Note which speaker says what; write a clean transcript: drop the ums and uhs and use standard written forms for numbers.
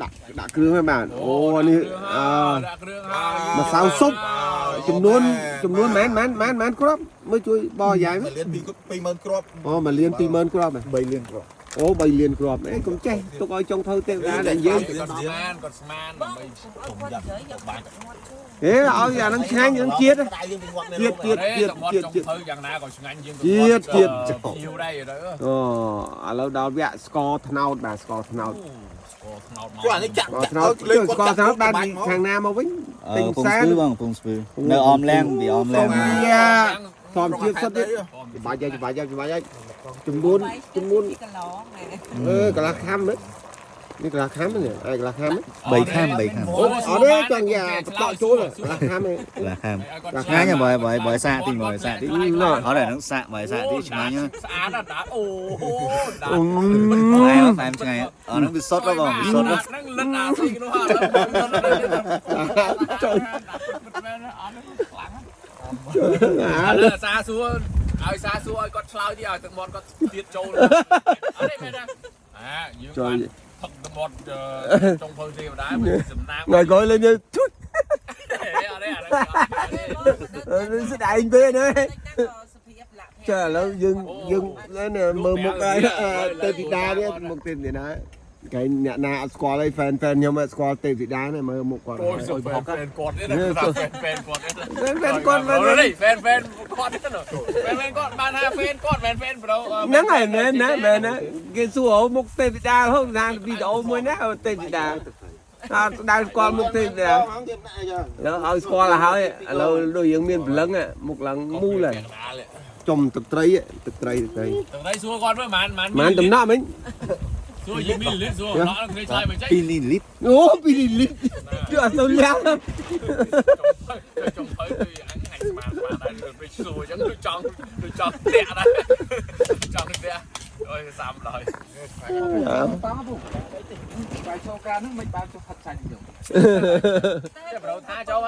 Speaker 1: ដាក់ដាក់គ្រឿងហ្នឹងបាទអូនេះអឺ
Speaker 2: ដាក់គ្រឿងហើយ
Speaker 1: ម្សៅស៊ុបចំនួនចំនួនម៉ានម៉ានម៉ានម៉ានគ្រាប់មើលជួយបយាយមើល
Speaker 3: 1លាន2 20000គ្រាប់
Speaker 1: អូ1លាន20000គ្រាប់ហ៎
Speaker 4: 3លានគ្រាប់
Speaker 1: អូ3លានគ្រាប់អេកុំចេះទុកឲ្យចុងភៅទេវតាដែលយើង
Speaker 2: គាត់ស្មានគាត់ស្មាន
Speaker 5: បង
Speaker 2: ដើម្បី
Speaker 5: ឲ្យគាត់និយាយយកបាច់មាត់ជួយ
Speaker 1: ហេឲ្យអាហ្នឹងឆ្ងាញ់នឹងជាតិ
Speaker 3: ដៃយើងពីងាត់
Speaker 1: ជាតិជាតិជាតិ
Speaker 2: មាត់
Speaker 1: ជាតិជាតិ
Speaker 2: ចុងភៅយ៉ាងណាក៏ឆ្ងាញ់ជាង
Speaker 1: ជាតិជាតិ
Speaker 2: ភ្ញៀវដែរទៅ
Speaker 1: អូឥឡូវដល់វគ្គស្ករត្នោតបាទស្ករត្នោត
Speaker 2: ស្ករត្នោតមក
Speaker 3: គាត់អានេះចាក់
Speaker 1: ស្ករត្នោតស្ករត្នោតបានពីខាងណាមកវិញ
Speaker 4: អឺពងស្ពឺបងពងស្ពឺនៅអមលាំងពីអមលាំង
Speaker 1: យ៉ាធម្មជាតិសុទ្ធទៀតច្បាច់ហើយច្បាច់ហើយច្បាច់ហើយចំនួនចំនួន
Speaker 5: ពីកន្លងណែ
Speaker 1: អឺកន្លះខាំនេះនេះកន្លះខាំនេះឯកន្លះខាំ
Speaker 4: 3ខាំ3ខាំ
Speaker 1: អូអត់ទេចង់យ៉ាបតក់ចូលកន្លះខាំនេះ
Speaker 4: កន្លះខាំ
Speaker 2: គាត់
Speaker 4: ឆ្ងាញ់ហ៎បើបើបើសាកទីបើសាកទីអត់ទេហ្នឹងសាកបើសាកទីឆ្ងាញ់ហ៎
Speaker 2: ស្អាតណាស់ដាអូដា
Speaker 1: អូ
Speaker 4: ផ្អែមផ្អែមឆ្ងាញ់អត់ហ្នឹងវាសុតហ៎បងវាសុតហ៎
Speaker 2: ហ្នឹងលិនអាស៊ីនោះហើយ
Speaker 1: ចូល
Speaker 2: មែនអត់ខ្លាំង
Speaker 1: អា
Speaker 2: ឥឡូវសាសួរឲ្យសាសួរឲ្យគាត់ឆ្លើយទីឲ្យទឹកមាត់គាត់ទៀតចូលអត់ទេមែនទេអាយើង
Speaker 1: ចូល
Speaker 2: បានផឹកទឹកមាត់ចុងភៅទេវតាសំណាង
Speaker 1: ថ្ងៃក្រោយលេងនេះជុត
Speaker 2: អត់ទេអត់ទេ
Speaker 1: ស្ដែងពេកណា
Speaker 5: តិចណាក៏សុភាពលាក់ភ
Speaker 1: ចាឥឡូវយើងយើងមើលមុខហើយទេពធីតានេះមុខទេពធីតាគេអ្នកណាអត់ស្គាល់អី fan fan ខ្ញុំអត់ស្គាល់ទេពធីតានេះមើលមុខគាត់
Speaker 2: អូយសុខ fan គាត់នេះណា fan fan គាត់នេះ
Speaker 1: fan fan គាត់មែន
Speaker 2: នេះ fan fan គាត់នេះណា fan fan គាត់បានថា fan គាត់មិន fan ប្រូ
Speaker 1: ហ្នឹងហើយមែនណាមែនណាគេសួរមុខទេពធីតាហូបណាវីដេអូមួយណាទេពធីតាអត់ដើរស្គាល់មុខទេពធីតា
Speaker 3: ទៀតណាយ៉ា
Speaker 1: ឥឡូវឲ្យស្គាល់ទៅហើយឥឡូវដូចយើងមានព្រលឹងមុខឡើងមូលហើយចំទឹកត្រីទឹកត្រីទឹកត្រី
Speaker 2: ទឹកត្រីសួរគាត់មើលម៉ាន
Speaker 1: ម៉ានតំណក់មិញ
Speaker 2: សួរយីមីលីសួរតំណក់គ្នាឆ្លើយមិនចេញ
Speaker 4: 2លីលីត្រ
Speaker 1: អូ2លីលីត្រគឺអត់សូវលះ
Speaker 2: ចុងភៅគឺអញហាច់ស្មានស្មានដែរពេលសួរអញ្ចឹងដូចចង់ដូចចង់តាក់ដែរចង់តាក់អូយសាំឡើយ
Speaker 6: តាមពូបាយចូលការហ្នឹងមិនបានចុះផាត់ចាញ់ខ្ញុំ
Speaker 2: តែប្រូថាចូល